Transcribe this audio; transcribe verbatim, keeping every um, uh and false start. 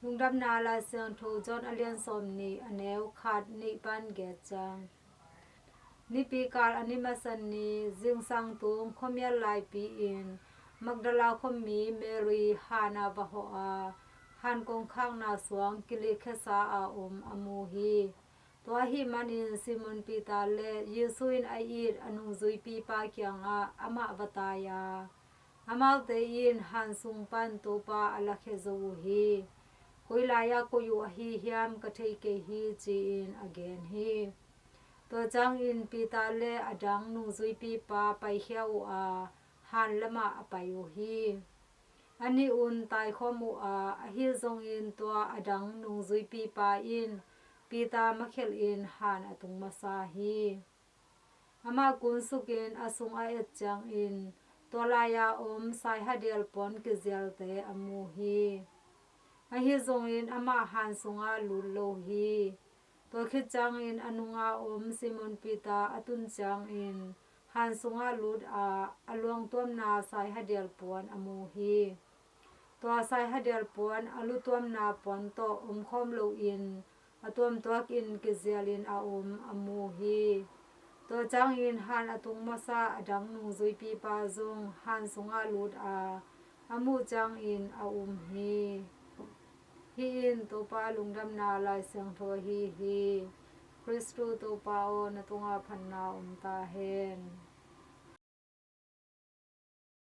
Lungdamna Lai Siangtho John a lian sawm nih, a neu khat nih pan giat ciang. Nipi kal a ni masa ni, zingsang tung khuamial laipi in Magdala khuami Mary han ah va hawh a, han kongkhakna suang kilikhiasa a om a mu hi. Tua ahih manin Simon Peter le Jesu in a it a nungzuipipa kiangah amah va tai a, amaute in han sung pan Topa a lakhia zo uh hi. Koi lai-ah koih uh ahi hiam ka thei kei hi, ci-in a gen hi. Tua ciangin Peter le a dang nungzuipipa paikhia uh a, han lamah a pai uh hi. A nih un taikhawm uh a, ahi zongin tua a dang nungzuipipa in Peter makhelhin han a tung masa hi. Amah kunsukin a sung a et ciangin tua lai-a om saihadial puan kizialte a mu hi. Ahi zongin amah han sungah lut lo hi. Tua khit ciangin a nunga om Simon Peter a tun ciangin han sungah lut a, a luangtuamna saihadial puan a mu hi. Tua saihadial puan a lutuamna puan tawh omkhawm loin a tuamtuakin kizialin a om a mu hi. Tua ciangin han a tung masa a dang nungzuipipa zong han sungah lut a, a muh ciangin a um hi. Hih in Topa lungdamna Lai Siangtho ahi hi. Khristu Topa aw, na tungah phatna om ta hen.